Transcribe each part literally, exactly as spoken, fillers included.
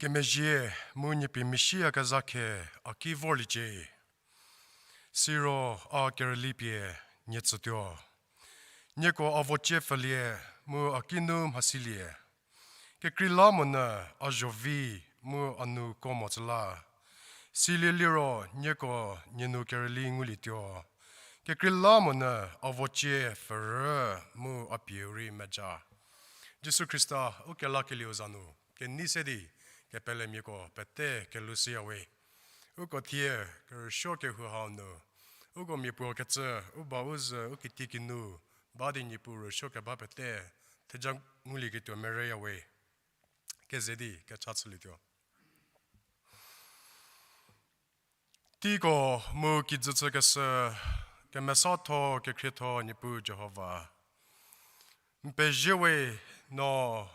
Kemezhie mu nie pie mesiakezha khe a ki vorliecie. Siro a kerüli pie nie tsütuo. Nieko a vocie pfülie mu a kinu mhasilie. Kekreilamonyü a zhovi mu a nu ko mo tsü la. Silie liro nieko nie nu kerüli ngulietuo. Kekreilamonyü a vocie pfürü mu a pieu rei meja. Jisu Khrista, u kelakelieu za nu kenei se di kepelemiako pete kelhou shüyawe. Uko thie kerüsuo kehou hau nu uko mia puo kecü u ba u zhü u kitiekinu ba di Niepuu rüsuo keba pete theja ngulieketuo merüyawe. Keze di kecha chülietuo. Teiko mu kijü chükeshü, kemesatho kekhrietho Niepuu Jihova, n pezie we. No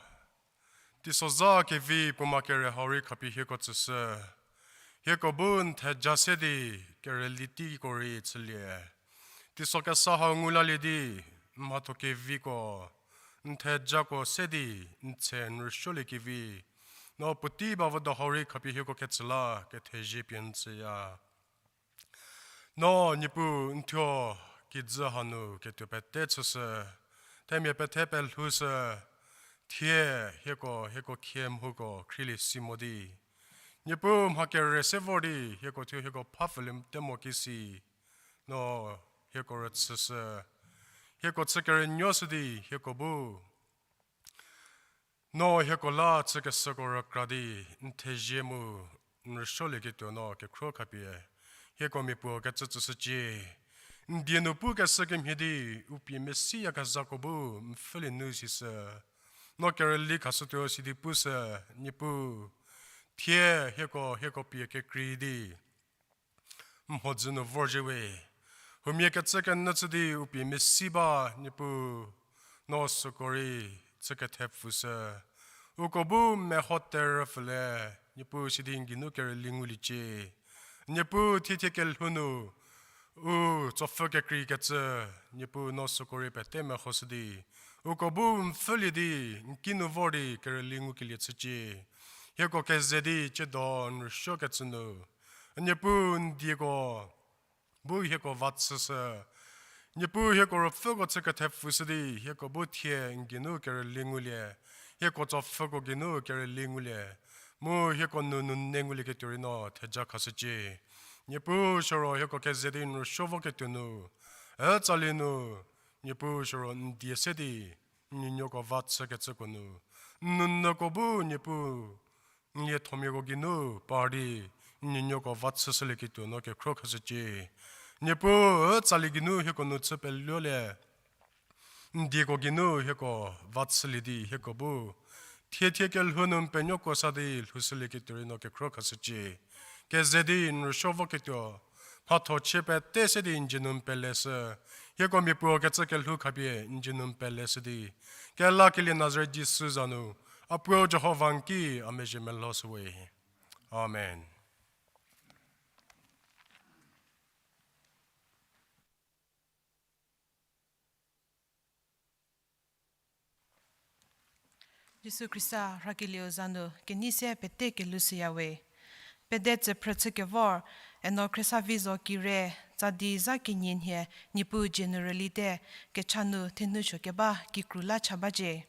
teisozha kevi puoma kere hau rei khapie hieko tsüshü. Hieko bu n theja se di kerüli teiko rei chülie. Teiso kesa hau ngu lalie di n mhatho keviko, n thejako se di n tse n rüsuoliekevi, no puotei ba vodo hau rei khapie hieko ketsü la kethezie pie n tsüya. No Niepuu n thuo kijü hanu ketuo pete chüshü, themia pethe pelhoushü, thie hieko, hieko khie mhuko khrielie si mo di, Niepuu mha kere se vor di hieko thuo hieko phapfülie te mo kisi, no hieko rüchüshü, hieko chü kerünuoshü di hieko bu no hieko la chükeshüko rükra di n thezie mu n rüsuolieketuo no kekhro khapie hieko mia puo kecü tsüshücie. N die nu pukeshü kemhie di u pie mesiakezhako bu n pfhülie nu sishü, no kerüli khashütuo sidi pushü, Niepuu. Thie hieko, hieko pie kekrei di n mhodzü nu vorzhie we. Huomia kecü kenyü chü di u pie mesi ba, Niepuu, no süko rei chü kethepfüshü. Uko bu meho terüpfülie, Niepuu sidi n geinu kerüli nguliecie. Niepuu thie thie kelhou nu u tsopfü kekreikecü, Niepuu no süko rei pete mehoshü di uko bu n pfhülie di n kinu vor di kerüli ngukelie chücie. Hieko keze di tsiedo n rüsuokecü nu, Niepuu n dieko bu hieko va chüshü. Niepuu hieko ruopfüko chü kethepfüshü di hieko bu thie n geinu kerüli ngulie, hieko tsopfüko geinu kerüli ngulie, mu hieko nu nune ngulieketuo rei no theja khashücie. Niepuu siro hieko keze di n rüsuo voketuo nu, e tsali nu, Niepuu siro n die se di n nuonuoko va chükecüko nu, n nuonuoko bu Niepuu n liethomiako geinu par di n nuonuoko va chüshülieketuo no kekhro khashücie. Niepuu, e tsali geinu hieko nu chü peluolie, n dieko geinu hieko va chülie di hieko bu thie thie kelhou nu n penuoko sa di lhoushülieketuo rei no kekhro khashücie. Keze di n rüsuo voketuo mhatho chie pete se di n dzie nu n peleshü, hieko mia puo kecü kelhou khapie n dzie nu n peleshü di, kelakelie Nazaret Jisu za nu, a Puo Jihova n ki a mezhie meloshüwe. Amen. Jisu Khrista rhakelieu za nu kenei se pete kelhou shüyawe. Pede tsüphrü chükevor, eno Khriesavi zo kire, tsadi zha kenie nhie Niepuu dzie nu rülite, kecha nu thenusuo keba kikru la cha bacie.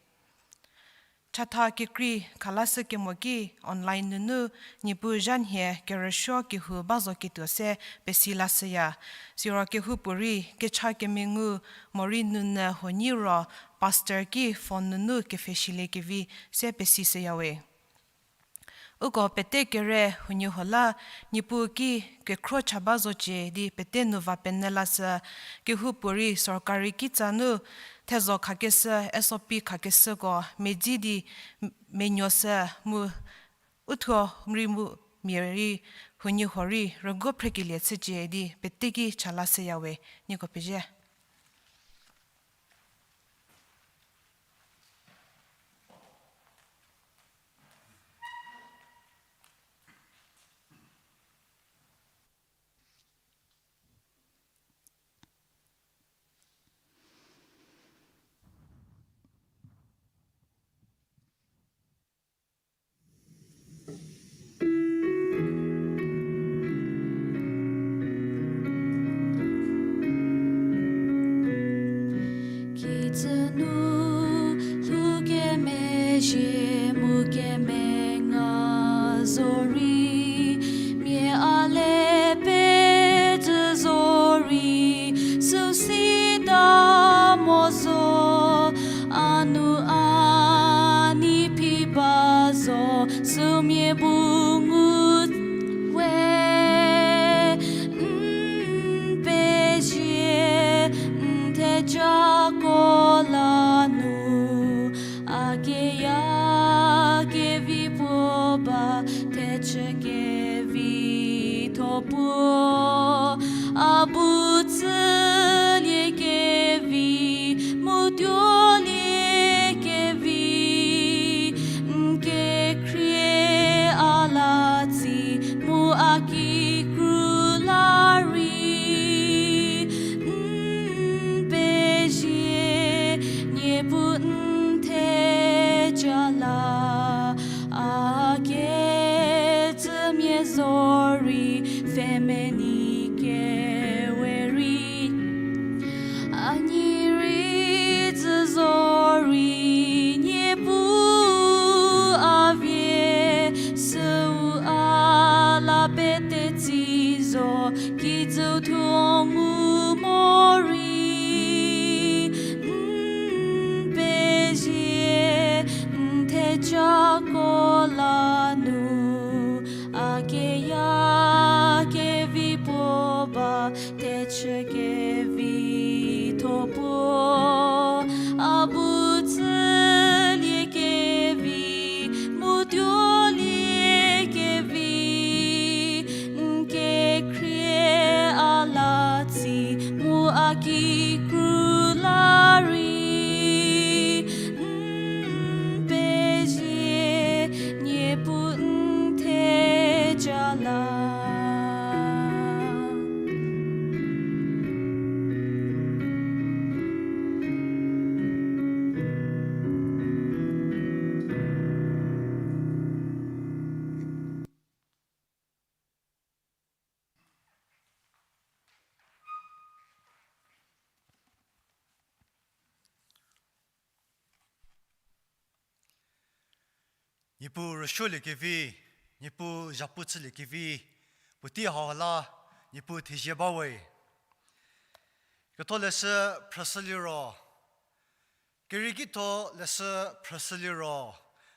Chatha kekrei khalashü kemo ki online nunu Niepuu zha nhie kerüsuo kehou ba zo ketuo se pesi lashüya. Siro kehoupuorei kecha kemengu morei nunyü huonyi ro pastor ki phone nunu kepfheshilie kevi se pesishüyawe. Uko pete kere huoniehuo la Niepuu ki kekhro cha ba zocie di pete nu va penyü lashü, kehoupuorei sorkari kitsa nu thezho khakeshü, S O P khakeshüko medzi di menuoshü mu uthuo mri mu mia rei huoniehuo rei rüguo phrekelie chücie di pete ki cha lashüyawe. Nieko pezie. Sümia bu ngu we, n pezie, n thejako la nu, a keya kevi puo ba, thechü kevitho puo, a bu tsülie kevi, mu tuolie kevi, n kekhrie a la tsi, mu a kikru la rei, n pezie, Niepuu n theja la, a kecümia zorei, pfhemenei kewe rei, a nyi rei tsü zorei, Niepuu a vie, süu a la pete tsi zo, kijüu thuo ngu morei, n pezie, n thejako la nu, a keya kevi puo ba, thechü kevitho puo, a bu tsülie kevi, mu tuolie kevi, n kekhrie a la tsi, mu a kikru la rei, n pezie, Niepuu n theja la. Niepuu rüsuoliekevi, Niepuu zhapu chüliekevi, puotei hau la, Niepuu thezie bawe. Ketholeshü phrüshüliro, kerieki tholeshü phrüshüliro,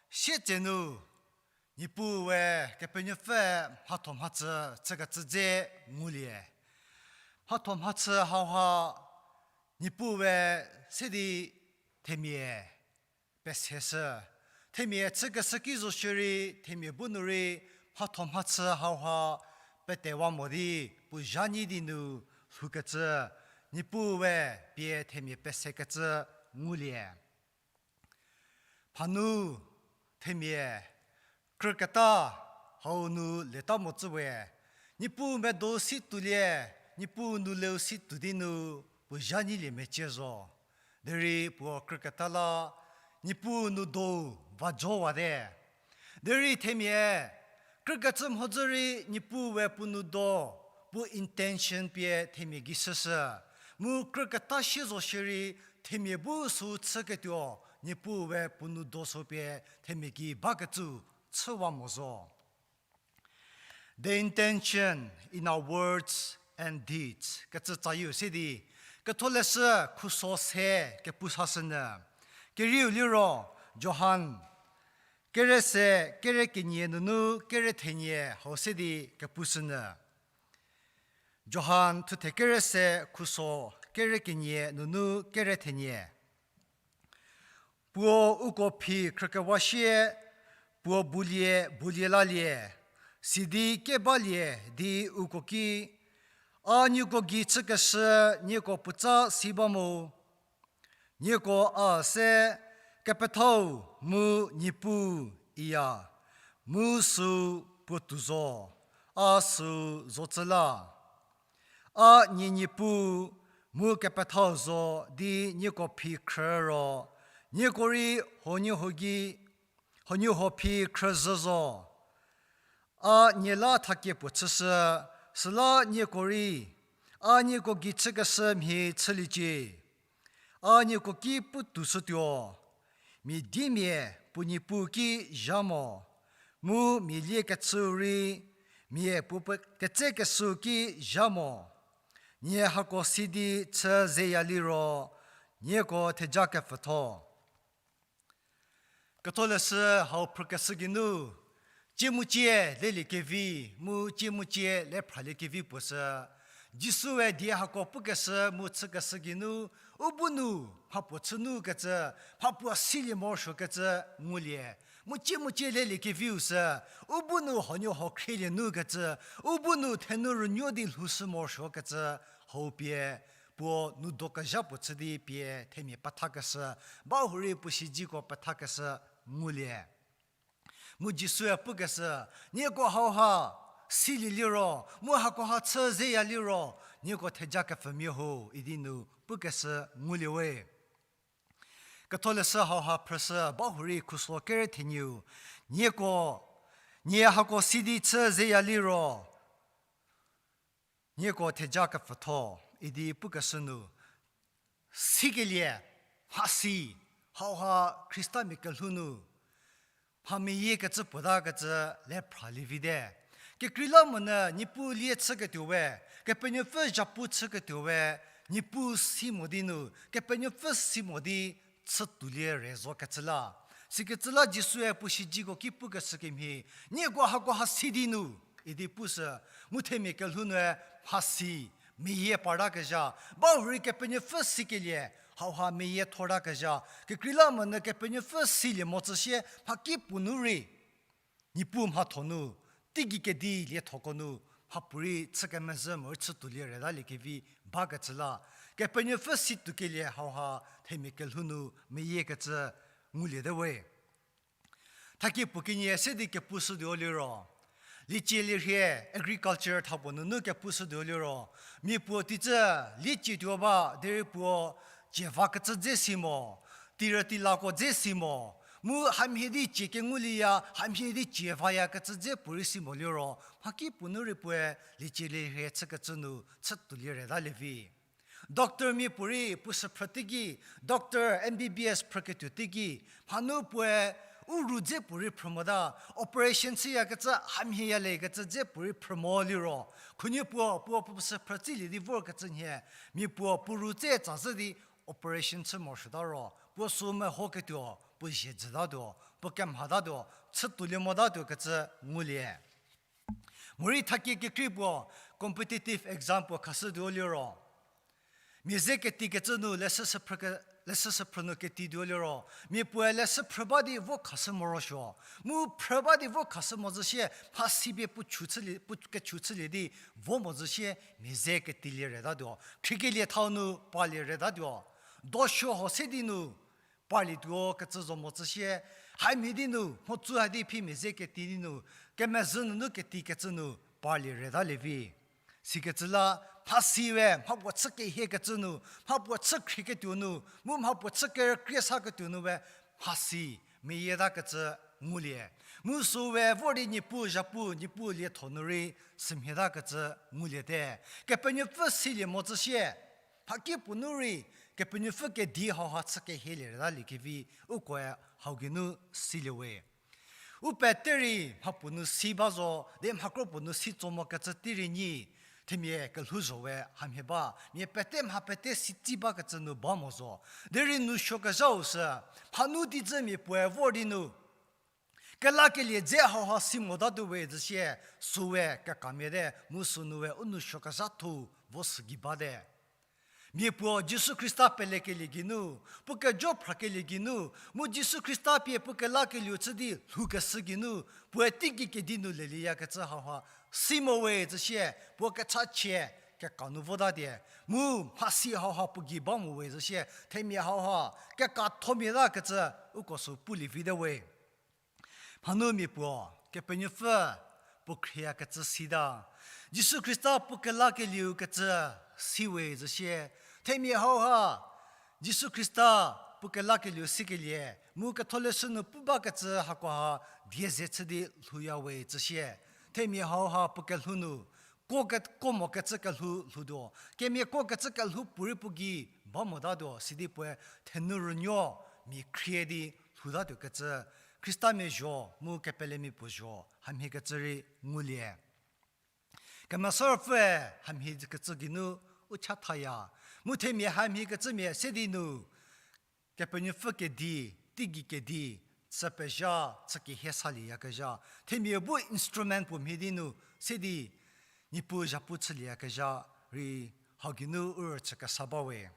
sietsenu, Niepuue Kepenuopfü mhatho mhachü chükecü dze ngulie. Mhatho mhachü hauha Niepuue se di themia peseshü. Themia chükeshü ki zo shierei themia bu nu rei mhatho mhachü hauha petewa mo di puo zha nyi di nu lhoukecü, Niepuue pie themia pesekecü ngulie. Phanu themia krüketa hau nu leta mo tsüwe, Niepuu medo si tuolie, Niepuu nou leu si tuo di nu puo zha nyilie mecie zo. Derei puo krüketa la Niepuu nou do va jowate. Derei themia krükecü mhodzü rei Niepuue puo nou do, puo intention pie themia gei shüshü. Mu krüketa sie zo shierei themia bu sü chüketuo, Niepuue puo nou do sü pie themia gei bakecü chüwa mo zo. The intention in our words and deeds kecü tsayieu se di, Ketholeshü khuso se kepu sashünyü. Kerieu liro, Johan kere se kere kenie nunu kere thenie hau se di kepushünyü. Johan thuthe kere se khuso kere kenie nunu kere thenie. Puo uko phi khrükewa sie, puo bulie bulie lalie, sidi kebalie di uko ki, a nieko gei chükeshü nieko puotsa si ba mo. Nieko a se, Kepethau mu Niepuu iya, mu sü puotou zo, a sü zo tsü la. A nie Niepuu mu Kepethau zo di nieko phi khrü ro, nieko rei huoniehuo gei, huoniehuo phi khrüzhü zo. A nie la thakie puo chüshü, süla nieko rei a nieko gei chükeshü mhie chüliecie. A nieko ki pu toushütuo, mia diemia puo Niepuu ki zha mo, mu mia liekecüu rei mia puo pe- ketsekeshüu ki zha mo. Nie hako si di chü zeya liro, nieko theja kepfütho. Ketholeshü hau phrükeshü geinu, tsie mu tsie leliekevi, mu tsie mu tsie le phraliekevi puo sü, Jisue die hako pukeshü mu chükeshü geinu, u bu nu mhapuo chü nu kecü, mhapuo silie morosuokecü ngulie. Mu tsie mu tsie leliekeviu sü, u bu nu huoniehuo khrielie nu kecü, u bu nu thenu rünuo di lhoushü morosuokecü, hau pie, puo nu dokezha puo chü di pie themia pethakeshü, bahurei puo siedzeko pethakeshü ngulie. Mu Jisue pukeshü, nieko hauha silie liro, mu hakoha chü zeya liro, nieko theja kepfümia ho, idi nu pukeshü ngulie we. Ketholeshü hauha phrüshü bahurei khuso kere thenieu, nieko, nie hako si di chü zeya liro, nieko theja kepfütho, idi pukeshü nu, sikelie, mhasi, hauha Khristamia kelhou nu, mha meyiekecü puotakecü le phralievi te. Kekreilamonyü Niepuu lie chüketuo we, Kepenuopfü zhapu chüketuo we, Niepuu si mo di nu, Kepenuopfü si mo di chütuolie re zokecü la. Sikecü la Jisue puo siedzeko ki pukeshü kemhie, nieko hakoha si di nu, idi pushü, mu themia kelhou nue mhasi, meyie partakezha, bahurei Kepenuopfü sikelie, hauha meyie thortakezha, kekreilamonyü Kepenuopfü silie mo tsüsie mhakipuo nu rei, Niepuu mhatho nu, teigei kedi liethoko nu, mhapuorei chü kemezhü morei chütuolie retaliekevi bakecü la, Kepenuopfü situokelie hauha themia kelhou nu meyiekecü ngulie te we. Thakie puo kenie se di kepushütuo liro, liecie lierhie agriculture thapuo nunu kepushütuo liro, mia puo teicü liecietuo ba derei puo cie vakecü dze si mo, tirütilako dze si mo, mu hamhie di cie kengulieya, hamhie di cie vayakecü dze puorei si mo liro, mhakipuo nu rei puoe liecie lierhie chükecü nu chütuolie retalievi. Doctormia puorei puo süphrü teiki, doctor, M B B S phrüketuo teiki, mhanu puoe u ru dze puorei phrü mota, operation chüyakecü hamhie yalekecü dze puorei phrü mo liro, khunhie puo, puo puo süphrü tsilie di vorkecü nhie, mia puo puo ru tse tsazhü di operation chü morosuota ro, puo sü mehoketuo, puo zhie jütatuo, puo kemhatatuo, chütuolie motatuo kecü ngulie. Morei thakie kekrei puo competitive exam puo khashütuo liro, mia ze ketikecü nu leshü süphrü ke-, leshü süphrü nu ketituo liro, mia puoe leshü phrü ba di vo khashü morosuo. Mu phrü ba di vo khashü mo zhü sie, mhasi pie puo chü chülie, puo kechü chülie di vo mo zhü sie, mia ze ketilie retatuo. Khrikelie thau nu parlie retatuo. Dosuo ho se di nu parlietuo kecü zo mo tsü sie, hamhie di nu, mhotsü ha di phi mia ze keti di nu, kemezhü nunu ketikecü nu parlie retalievi. Sikecü la, mhasi we mhapuo chü kehiekecü nu, mhapuo chü khrieketuo nu, mu mhapuo chü kerükrie saketuo nu we mhasi meyietakecü ngulie. Mu sü we vor di Niepuu zhapu, Niepuu lietho nu rei sümhietakecü ngulie te. Kepenuopfü silie mo tsü sie, mhakipuo nu rei, Kepenuopfü kedi hauha chü kehielie retaliekevi, ukoe hau geinu silie we. U pete rei mhapuo nu si ba zo, di mhakro puo nu si tso mokecü tei rei nyi, themia kelhouzho we hamhie ba, mia pete mha pete si tsi bakecü nu ba mo zo. Derei nou suokezhau sü, mhanu teicü mia puoe vor di nu kelakelie dze hauha si motatuo we zhü sie, sü we kekamia te, mu sünu we u nou suokezhatho vo sü gei bate. Mia puo Jisu Khrista pelekelie geinu, puo kejo phrakelie geinu, mu Jisu Khrista pie puo kelakelieu chü di lhoukeshü geinu, puoe teigei kedi nu lelieyakecü hauha si mo we zhü sie, puo kechachie keka nu votatie, mu mhasi hauha puo gei ba mo we zhü sie, themia hauha kekathomiatakecü uko sü pulie vite we. Mhanu mia puo, Kepenuopfü puo khrieyakecü sita. Jisu Khrista puo kelakelieu kecü si we zhü sie. Themia hauha, Jisu Khrista puo kelakelieu sikelie, mu ketholeshü nu pu bakecü hakoha die ze chü di lhouya we zhü sie. Themia hauha puo kelhou nu, kuo ke-, kuo mokecü kelhou lhoutuo. Kemia kuokecü kelhou puorei puo gei ba motatuo, sidi puoe thenu rünuo mia khrie di lhoutatuo kecü, Khristamia zho, mu kepelemia puo zho, hamhiekecü rei ngulie. Kemesa Ruopfüe hamhiekecü geinu u chathaya. Mu themia hamhiekecümia se di nu, Kepenuopfü kedi, teigei kedi, chü pezha, chü kehie salieyakezha. Themia bu instrument puo mhie di nu, se di, Niepuu zhapu chülieyakezha rei hau geinu u rüchükesa ba we.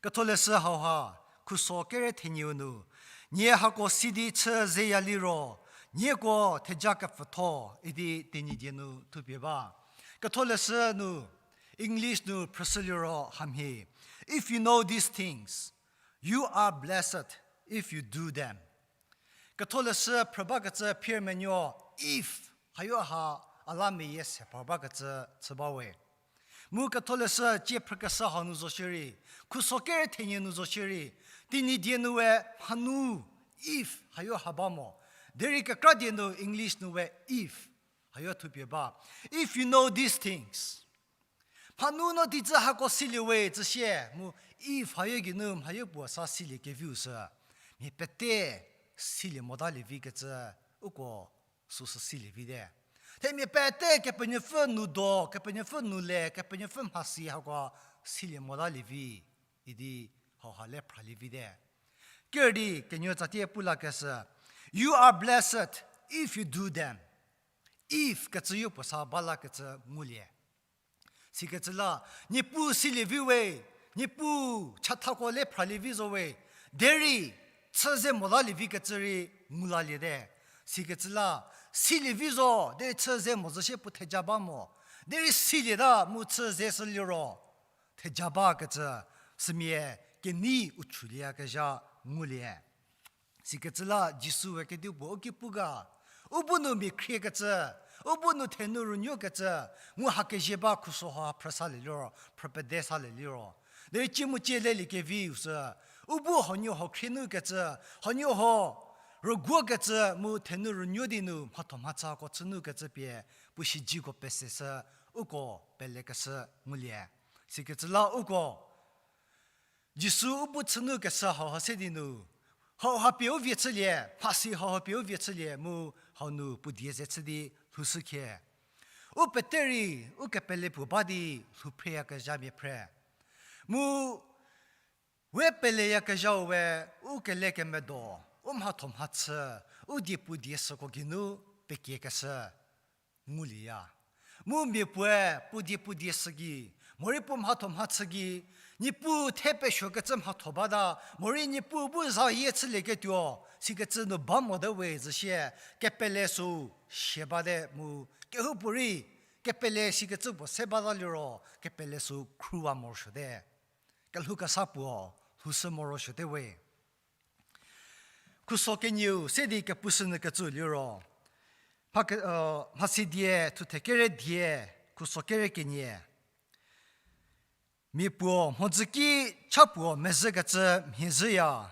Ketholeshü hauha, khuso kere thenieu nu, nie hako si di chü zeya liro, nieko theja kepfütho idi Tenyidie nu thupie ba. Ketholeshü nu, English nu phrüshü liro hamhie, If you know these things, you are blessed if you do them. Ketholeshü phrü bakecü phier menuo, if, hayo ha a la meyie se par bakecü chü ba we. Mu ketholeshü cie phrükeshü hau nu zo shierei, khuso kere thenie nu zo shierei, Tenyidie nu we mhanu, if, hayo ha ba mo. Derei kekra die nu English nu we if, hayo thupie ba. If you know these things, mhanu no di cü hako silie we cü sie, mu if hayo geinu mhayo puo sa silie keviu sü, mia pete silie motalie vi kecü uko süsü silie vite. Themia pete Kepenuopfü nu do, Kepenuopfü nu le, Kepenuopfü mhasi hako silie motalie vi idi hauha le phralie vite. Ker di kenuo tsatie pu lakeshü, You are blessed if you do them. If kecü yopuo sa ba lakecü ngulie. Sikecü la, Niepuu silie vi we, Niepuu chathako le phralie vi zo we, derei chü ze motalie vi kecü rei ngu laliete. Sikecü la, silie vi zo, derei chü ze mo zü shie puo theja ba mo, derei silieta mu chü ze shü liro theja bakecü, sümia kenei u chulieyakezha ngulie. Sikecü la Jisu we kedipuo u ki pu ga, u bu nu mia khriekecü, u bu nu thenu rünuokecü, mu hakezhie ba khuso ha phrü salie liro, phrü pede salie liro, derei cie mu cie lelie keviu sü, u bu huoniehuo khrie nukecü, huoniehuo rüguokecü mu thenu rünuo di nu mhatho mhatsako chü nukecü pie puo shijiko pese sü uko pelekeshü ngulie. Sikecü la uko Jisu u bu chü nukeshü hauha se di nu, hauha pie u vie chülie, mhasi hauha pie u vie chülie mu hau nu puo die ze chü di lhoushü khie. U pete rei, u kepele puo ba di lhou phreyakezhamia phre. Mu we peleyakezhau we, u kelekemedo, u mhatho mhachü, u die puo die süko geinu pekiekeshü ngulieya. Mu mia puoe puo die puo die sü gei, morei puo mhatho mhachü gei, Niepuu the pesuokecü mhatho bata, morei Niepuu bu zayie chülieketuo, sikecü nu ba mote we zü sie, kepele süu sie bate mu, kehoupuorei, kepele sikecü puo se bata liro, kepele süu khruwa morosuote. Kelhoukesa puo, lhoushü morosuote we. Khuso kenieu se di kepushü nyü kecü liro, mha ke-, mhasi die, thuthe kere die, khuso kere kenie. Mia puo mhodzü ki cha puo mezhükecü mhie zhüya,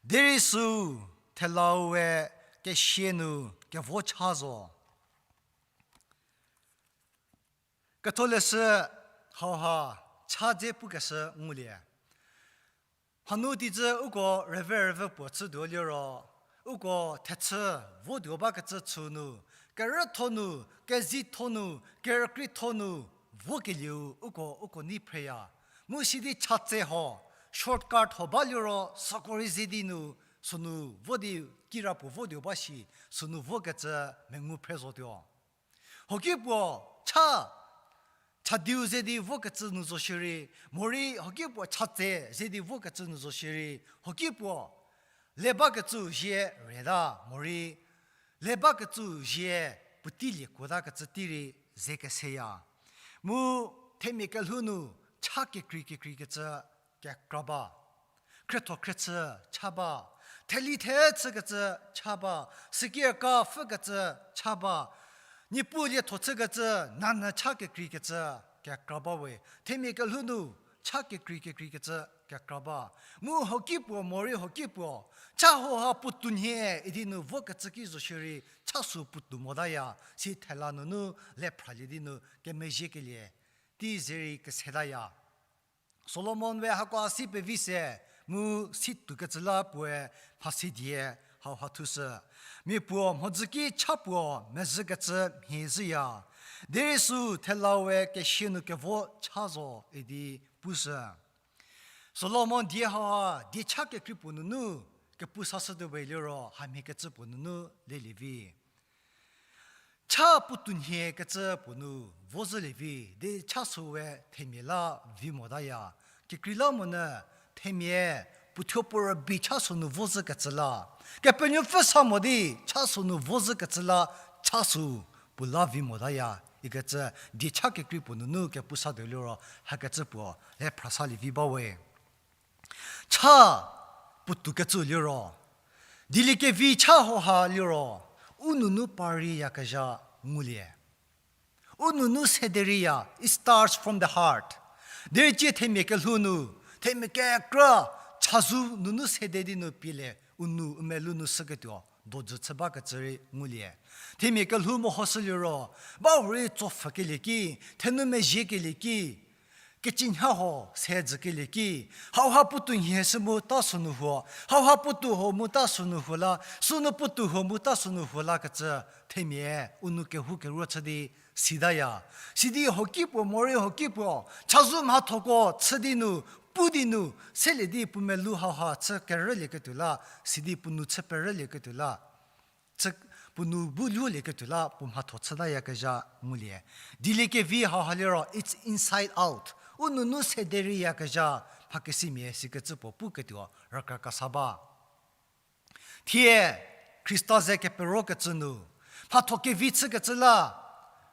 derei süu thelau we kesia nu kevo cha zo. Ketholeshü hauha cha dze pukeshü ngulie. Mhanu tizü uko rüve rüve puo chütuo liro, uko thechü votuo bakecü chü nu, kerütho nu, kezitho nu, kerükrietho nu, vokelieu uko, uko nei phreya. Mu sidi chatse ho, shortcut ho ba liro, süko rei ze di nu, sünu vo di kirapuo votuo ba shi, sünu vokecü mengu phre zotuo. Hoki puo cha, chadiu ze di vokecü nu zo shierei, morei hoki puo chatse ze di vokecü nu zo shierei, hoki puo le bakecü zie reta, morei le bakecü zie puotei liekuotakecü tei rei ze keseya. Mu themia kelhou nu cha kekrei kekreikecü kekra ba. Khrietho khriechü cha ba, theli the chükecü cha ba, süki rüka pfhükecü cha ba, Niepuu lietho chükecü, nanyü cha kekreikecü kekra ba we. Themia kelhou nu cha kekrei kekreikecü kekra ba. Mu hoki puo morei hoki puo, cha hauha puotou nhie idi nu vokecü ki zo shierei, cha sü puotou motaya, si thela nunu le phralie di nu kemezhiekelie tei ze rei kesetaya. Solomon we hako si pevi se, mu si toukecü la puoe mhasi die hauha thushü. Mia puo mhodzü ki cha puo mezhükecü mhie zhüya, derei süu thela we kesia nu kevo cha zo idi pushü. Solomon die hauha die cha kekrei puo nunu Kepu sashütuo we liro hamhiekecü puo nunu lelie vi. Cha puotou nhie kecü puo nu vo zhülie vi, di cha süu we themia la vi motaya. Kekreilamonyü themia puo thuo puo rübei cha süu nu vo zhükecü la, Kepenuopfü sa mo di cha süu nu vo zhükecü la cha süu puo la vi motaya ikecü, diecha kekrei puo nunu kepu satuo liro hakecü puo le phrasalie vi bawe. Cha puotou kecü liro, dieliekevi cha hauha liro, u nunu parliyakezha ngulie. U nunu sedereiya, it starts from the heart. Derei cie themia kelhou nu, themia kekra, chazou nunu sede di nu pielie, u nou u melou nu shüketuo dojü chü bakecü rei ngulie. Themia kelhou mehoshü liro, bahurei tsopfhükelie ki, thenou mezhiekelie ki, kecünya ho se jükelie ki, hauha puotou nhie shü mu ta sünu huo, hauha puotou huo mu ta sünu huo la, sünu puotou huo mu ta sünu huo lakecü, themia u nou kehoukeruo chü di sitaya. Sidi hoki puo morei hoki puo, chazou mhathoko chü di nu, pu di nu, selie di puo melou hauha chü kerülieketuo la, sidi puo nou chü perülieketuo la, chü puo nou bu lulieketuo la puo mhatho chütayakezha ngulie. Dieliekevi hauha liro, it's inside out. U nunu sedereiyakezha mhakesimia sikecü puo puketuo rükrakasa ba. Thie, Khrista ze keperokecü nu, mhatho kevi chükecü la,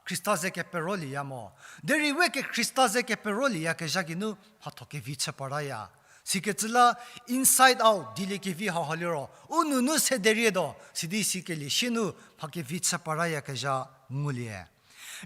Khrista ze keperolieya mo. Derei we ke Khrista ze keperolieyakezha geinu mhatho kevi chü paraya. Sikecü la, inside out, dieliekevi hauha liro, u nunu sederietuo, sidi sikelie sie nu mha kevi chü parayakezha ngulie.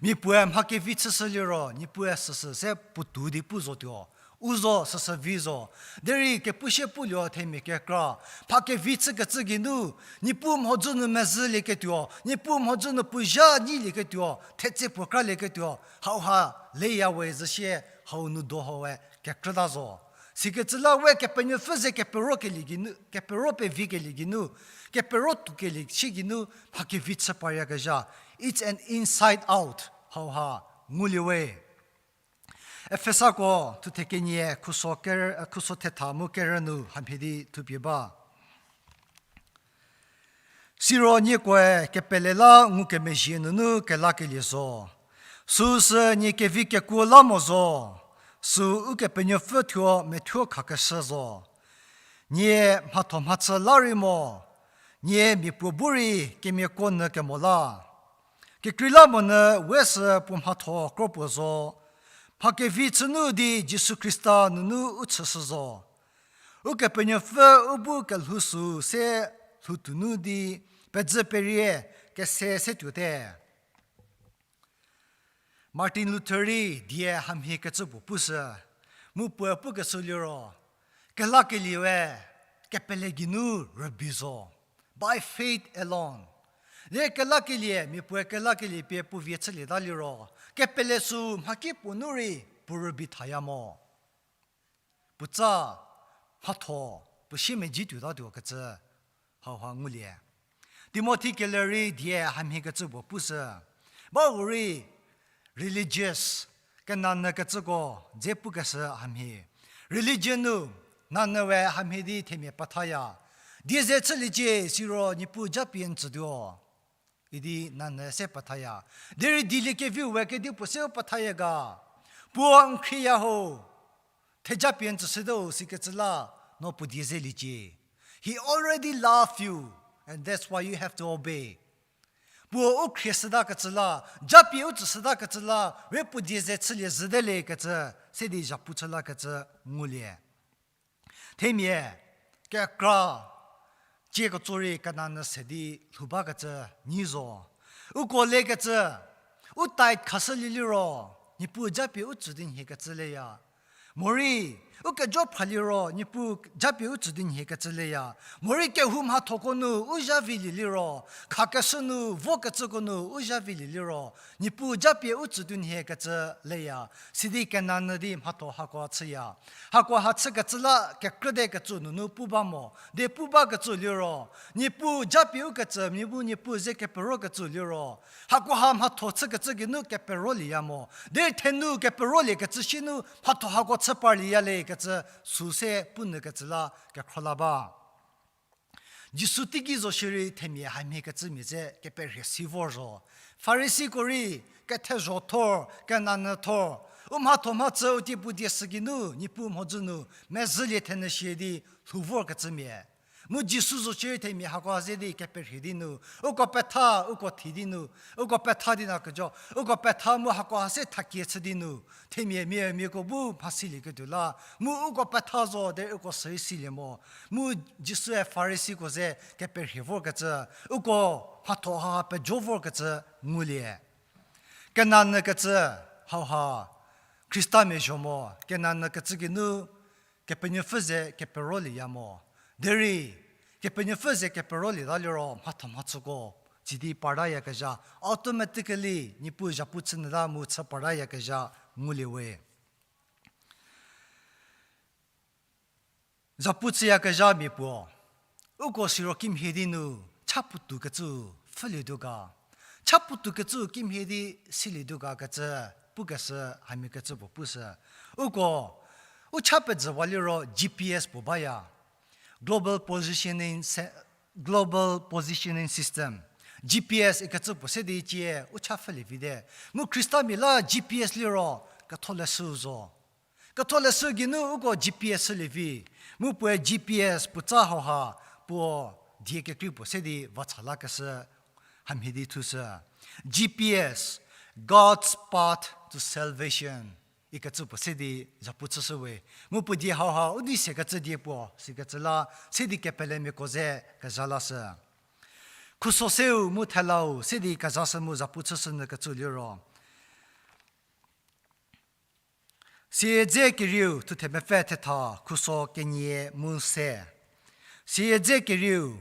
Mia puoe mha kevi chüshü liro, Niepuu süsü se puotou di pu zotuo. U zo, süsü vi zo. Derei kepushie pulio themia kekra, mha kevi chükecü geinu, Niepuu mhodzü nu mezhülieketuo, Niepuu mhodzü nu puo zha nyilieketuo, thetse puo kralieketuo, hauha leya we zhüshie, hau nu do ho we kekrüta zo. Sikecü la we Kepenuopfü ze kepero kelie geinu, kepero pevikelie geinu, kepero toukelie shie geinu, mha kevi chü paryakezha. It's an inside out, hauha ngulie we. Efesako thuthe kenie khuso ker-, khuso thetha mu kerü nu hamhie di thupie ba. Siro niekoe kepele la ngukemezhie nunu kelakelie zo. Süusü nie kevi kekuo la mo zo. Süu Ukepenuopfü thuo methuo khakeshü zo. Nie mhatho mhachü la rei mo. Nie mia puo bu rei kemiako nyü kemo la. Kekreilamonyü we sü puo mhatho kro puo zo. Mha kevi chünu di Jisu Khrista nunu u chüshü zo. Ukepenuopfü u bu kelhou süu se lhoutuonu di pedzü perie kese se tuote. Martin Luther rei die hamhie kecü puo pushü, mu puoe pukeshü liro, kelakelie we kepele geinu rübei zo, by faith alone. Le kelakelie, mia puoe kelakelie pie puo vie chülieta liro, kepele süu mhakipuo nu rei puo rübei thaya mo. Puotsa mhatho puo siemedzi tuotatuo kecü hauha ngulie. Timothy kelerei die hamhie kecü puo pushü. Bau rei religious, kenanyü kecüko dze pukeshü hamhie. Religion nu nanyü we hamhie di themia pethaya. Die ze chüliecie siro Niepuu japie n tsütuo idi nanyü se pethaya. Derei dieliekeviu we kedipuo seu pethaya ga. Puo n khrieya ho, thejapie n tsüshütuo sikecü la, no puo die zeliecie. He already love you, and that's why you have to obey. Puo u khrieshütakecü la, japie u tsüshütakecü la, we puo die ze chülie zhüte le kecü, se di zhapu chü lakecü ngulie. Themia, kekra, cie ketso rei kenanyü se di lhou bakecü nyi zo. Uko lekecü, u tithe khashülie liro, Niepuu japie u tsü di nhie kecü leya. Morei, u kejo phra liro, Niepuu japie u tsü di nhie kecü leya. Morei kehou mhathoko nu u zha vilie liro, khakeshü nu vokecüko nu u zha vilie liro, Niepuu japie u tsü di nhie kecü leya. Sidi kenanyü di mhatho hako chüya. Hako ha chükecü la kekrüte kecü nunu pu ba mo. Di pu bakecü liro, Niepuu japie u kecü, mia bu Niepuu ze keperokecü liro, hako ha mhatho chükecü geinu keperolieya mo. Di thenu keperoliekecü sie nu mhatho hako chü parlieya le kecü süu se punyükecü la kekhro la ba. Jisu teiki zo shierei themia hamhiekecümia dze keperhie si vor zo. Farisiko rei kethezho thor, kenanyü thor, u mhatho mhachü u tiepu die sü geinu Niepuu mhodzü nu mezhülie thenyü shie di lhou vorkecümia. Mu Jisu zo shierei themia hako ze di keperhie di nu, uko petha, uko thi di nu, uko petha di na kejo, uko petha mu hako ha se thakie chü di nu, themia mia miako bu mhasilieketuo la, mu uko petha zo derei uko sürei silie mo. Mu Jisue Farisiko ze keperhie vorkecü, uko mhatho ha pejo vorkecü ngulie. Kenanyükecü hauha Khristamia zho mo, kenanyükecü geinu Kepenuopfü ze keperolieya mo. Derei Kepenuopfü ze keperolieta liro mhatho mhachüko tsidi partayakezha, automatically Niepuu zhapu chünyüta mu chü partayakezha ngulie we. Zhapu chüyakezhamia puo, uko siro kimhie di nu cha puotou kecü pfhülietuo ga, cha puotou kecü kimhie di silietuo ga kecü pukeshü hamia kecü puo pushü. Uko, u cha pezhüwa liro G P S puo baya, Global Positioning Se-, Global Positioning System, G P S ikecü puo se di cie u cha pfhülie vite. Mu Khristamia la G P S liro ketholeshü zo. Ketholeshü geinu uko G P S shülie vi. Mu puoe G P S puotsa hauha puo die kekrei puo se di vacha lakeshü hamhie di thushü. G P S, God's Path to Salvation ikecü puo se di zhapu chüshü we. Mu puo die hauha u di sekecü die puo sikecü la, se di kepelemiako ze kezha lashü. Khuso seu mu thelau se di kezhashü mu zhapu chüshünyü kecü liro, Siedze kerieu thuthe mepfü thetha khuso kenie mu se. Siedze kerieu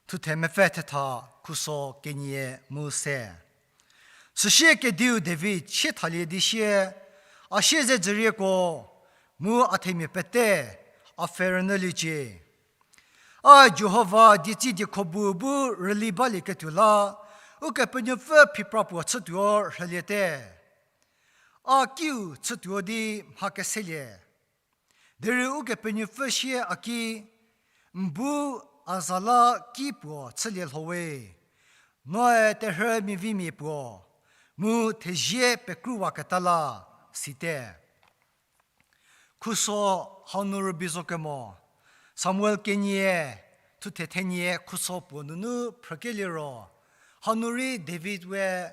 thuthe mepfü thetha khuso kenie mu se. Süsie kediu David sie thalie di sie, a siezedzürieko mu a themia pete a pfhe rünyüliecie. A Jihova dietsi diekhobu bu rüli balieketuo la, Ukepenuopfü phipra puo chütuo rhüliete. A kiu chütuo di mha keselie. Derei Ukepenuopfü sie a ki, n bu a za la ki puo chülie lho we. Noe terhü miavimia puo, mu thezie pekruwaketa la, site. Khuso hau nu rübei zo kemo, Samuel kenie, thuthe thenie khuso puo nunu phrükelie ro, hau nu rei David we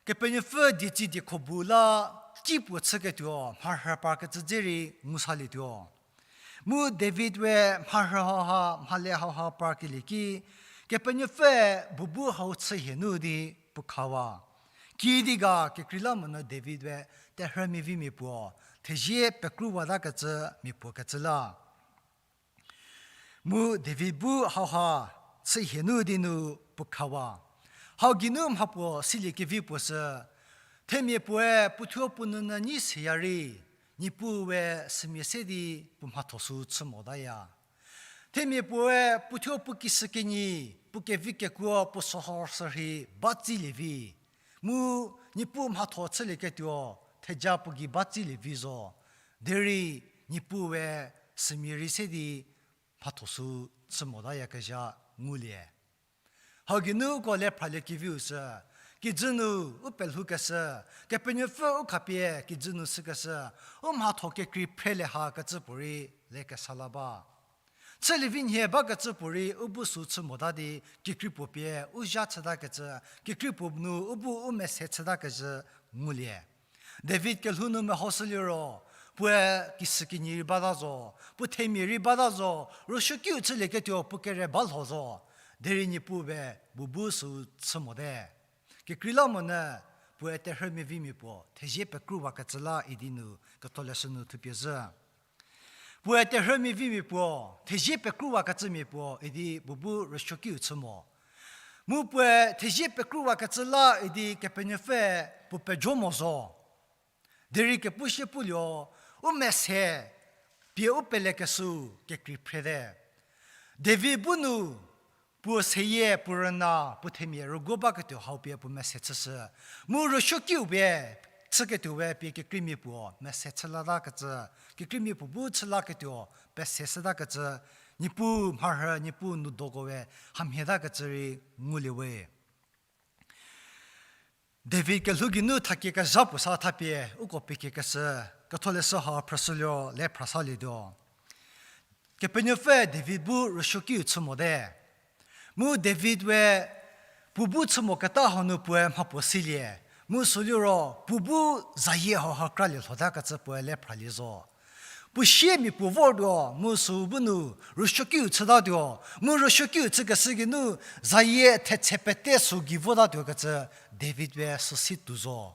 Kepenuopfü dietsi diekhobu la ki puo chüketuo mharhü parkecü dze rei ngu salietuo. Mu David we mharhü hauha, mhale hauha parkelie ki, Kepenuopfüe bu bu hau chü hie nu di puo khawa. Kiüdi ga kekreilamonyü David we terhü miavimia puo, thezie pekruwatakecü mia puo kecü la. Mu David bu hauha chü hie nu di nu puo khawa. Hau geinu mhapuo siliekevi puo sü, themia puoe puothuo puo nunyü nyi seya rei, Niepuu we sümia se di puo mhatho sü chü motaya. Themia puoe puothuo puo kishükinyi, puo kevi kekuo puo soho sürhei ba tsilie vi. Mu Niepuu mhatho chülieketuo, theja puo gei ba tsilie vi zo. Derei Niepuu we sümia rei se di mhatho sü chü motayakezha ngulie. Hau geinu uko le phraliekeviu sü, kijü nu u pelhoukeshü, Kepenuopfü u khapie kijü nu shükeshü, u mhatho kekrei phrelie hakecü puorei le kesa la ba. Chülievi nhie bakecü puorei u bu sü chü mota di, kekrei puo pie u zha chütakecü, kekrei puo nu u bu u mese chütakecü ngulie. David kelhou nu mehoshüliro, puoe kishükinyi rei bata zo, puo themia rei bata zo, rüsuokiu chülieketuo puo kere ba lho zo, derei Niepuu be bu bu sü chü mote. Kekreilamonyü, puoe terhü miavimia puo, thezie pekruwakecü la idi nu ketholeshü nu thupie zhü. Puoe terhü miavimia puo, thezie pekruwakecümia puo idi bu bu rüsuokiu chü mo. Mu puoe thezie pekruwakecü la idi Kepenuopfü puo pejo mo zo. Derei kepu sie pulio, u mese pie u pelekeshüu kekrei phrete. David bu nu puo seyie, puo rüna, puo themia rüguo baketuo hau pie puo mese chüshü. Mu rüsuokiu pie chüketuo we pie kekreimia puo mese chülatakecü, kekreimia puo bu chülaketuo pese shütakecü Niepuu mharhü, Niepuu noudoko we hamhie takecü rei ngulie we. David kelhou geinu thakie kezha puo sa thapie uko pie kiekeshü, Ketholeshü ha phrüshülie le phrasalietuo. Kepenuopfü David bu rüsuokiu chü mote. Mu David we puo bu chü moketa hanu puoe mhapuo silie. Mu sü liro puo bu zayie hauha kralie lhotakecü puoe le phralie zo. Puo siemia puo vortuo, mu sü bu nu rüsuokiu chütatuo, mu rüsuokiu chükeshü geinu zayie thetse pete sü gei votatuo kecü David we süsi tuo zo.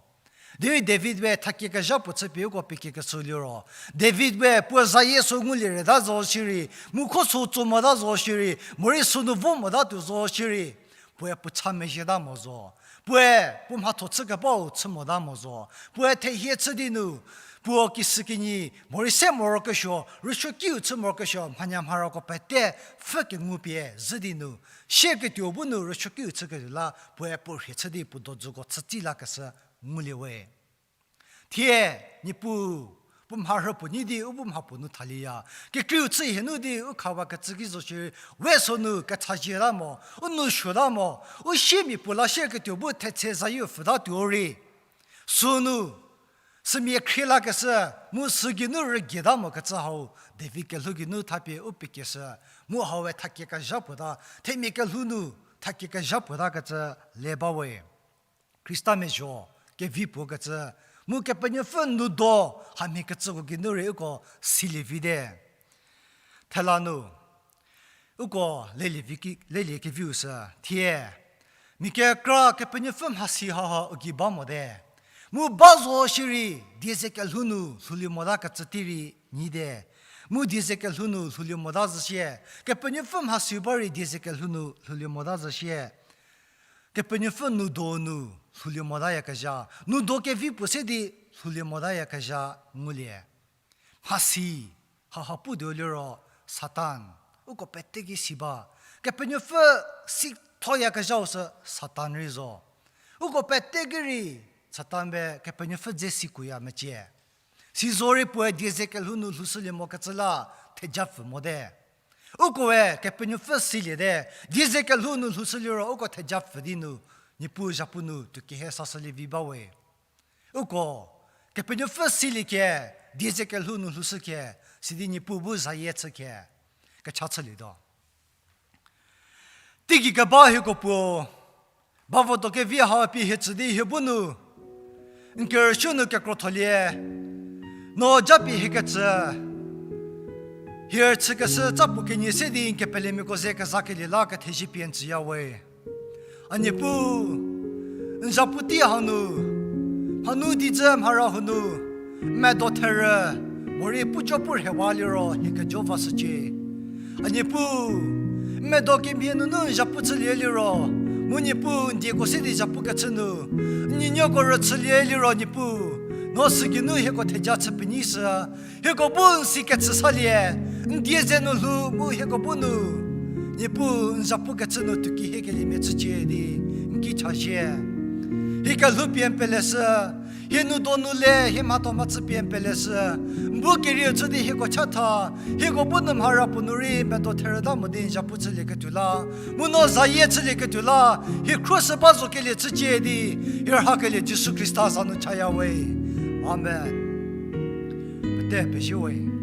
Derei David we thakie kezha puo chüpie uko pie kiekeshü liro, David we puo zayie sü ngulie reta zo shierei, mu kho sü tso mota zo shierei, morei sünu vo motatuo zo shierei, puoe puo cha mezhieta mo zo. Puoe puo mhatho chükebau chü mota mo zo. Puoe thehie chü di nu, puo kishükinyi morei se morokesuo, rüsuokiu chü morokesuo, mhanyamharako pete pfhü kengupie zhü di nu, sieketuo bu nu rüsuokiu chüketuo la, puoe puo rhie chü di puo dojüko chütsi lakeshü ngulie we. Thie, Niepuu, puo mharhü puo nyi di u bu mhapuo nu thalieya. Kekreiu chü hie nu di u khawakecü ki zo shierei, we sünu kechazhieta mo, u nou suota mo, u siemia puo la sieketuo bu thetse zayieu pfhütatuo rei, sünu, sümia khrie lakeshü, mu sü geinu rügieta mokecü hau, David kelhou geinu thapie u pie kieshü, mu haue thakie kezha puo ta, themia kelhou nu thakie kezha puo takecü le ba we. Khrista mezho, kevi puo kecü, mu Kepenuopfü noudo hamhie kecüko geinu rei uko silie vite. Thela nu, uko lelie keviu sü, thie, mia kekra Kepenuopfü mhasi haha u gei ba mote. Mu ba zo shierei, die ze kelhou nu lhoulie mota kecü tei rei nyite. Mu die ze kelhou nu lhoulie mota zhü shie, Kepenuopfü mhasiu ba rei die ze kelhou nu lhoulie mota zhü shie. Kepenuopfü noudo nu lhoulie motayakezha, noudo kevi puo se di lhoulie motayakezha ngulie. Mhasi, haha putuo liro Satan, uko pete ki si ba. Kepenuopfü si thoyakezhau sü Satan rei zo. Uko pete ki rei Satan be Kepenuopfü dze sikuoya mecie. Sizo rei puoe die ze kelhou nu lhoushülie mokecü la thejapfü mote. Ukoe Kepenuopfü siliete, die ze kelhou nu lhoushü liro uko thejapfü di nu, Niepuu zhapu nu tuo kehe sashülie vi ba we. Uko, Kepenuopfü silie ke, die ze kelhou nu lhoushü ke, sidi Niepuu bu zayie chü ke, kecha chülietuo. Teigei keba hieko puo, ba votuo kevi ha pie hie tsü di hie bu nu, n kerüshü nu kekrotholie, no japie hiekecü, hie rüchükeshü ca puo kenie se di n kepelemiako ze kezakelie la kethezie pie n tsüya we. A Niepuu, n zhapu tei hanu, mhanu di dzü mhara hanu, medo therü, morei puo co pu rhewa liro hie kejo vashücie. A Niepuu, medo kemhie nunu n zhapu chülie liro, mu Niepuu n dieko se di zhapu kechü nu, n nuonuoko rüchülie liro Niepuu, no sü geinu hieko theja chü penyi shü, hieko bu n si kechü salie, n die ze nu lhou mu hieko bu nu, Niepuu n zhapu kechü nu tuo ki hiekeliemia chücie di n ki chashie. Hie kelhou pie n peleshü, hie nou donu le hie mhatho mhachü pie n peleshü, n bu kerieu chü di hieko chatha, hieko bu nu mhara puo nu rei medo therüta mo di n zhapu chülieketuo la, mu no zayie chülieketuo la, hie khruohishü ba zo kelie chücie di, hie rhakelie Jisu Khrista za nu chaya we. Amen. Pete pezie we.